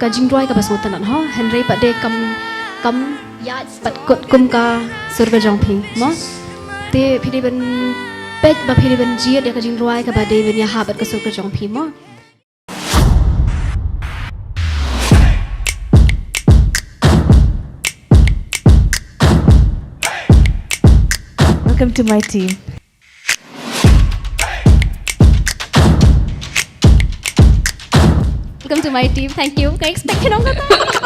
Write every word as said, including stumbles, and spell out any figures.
ka jingrwai kaba sngewtynnat ho, hynrei pat de kam, kam ïaid pat kut kum ka sur ka jong phi mo. Te phi dei ban peit ba phi dei ban jied ïa ka jingrwai kaba dei ban ïahap bad ka sur ka jong phi mo. Welcome to my team. Welcome to my team. Thank you. Ka expect khnong kata.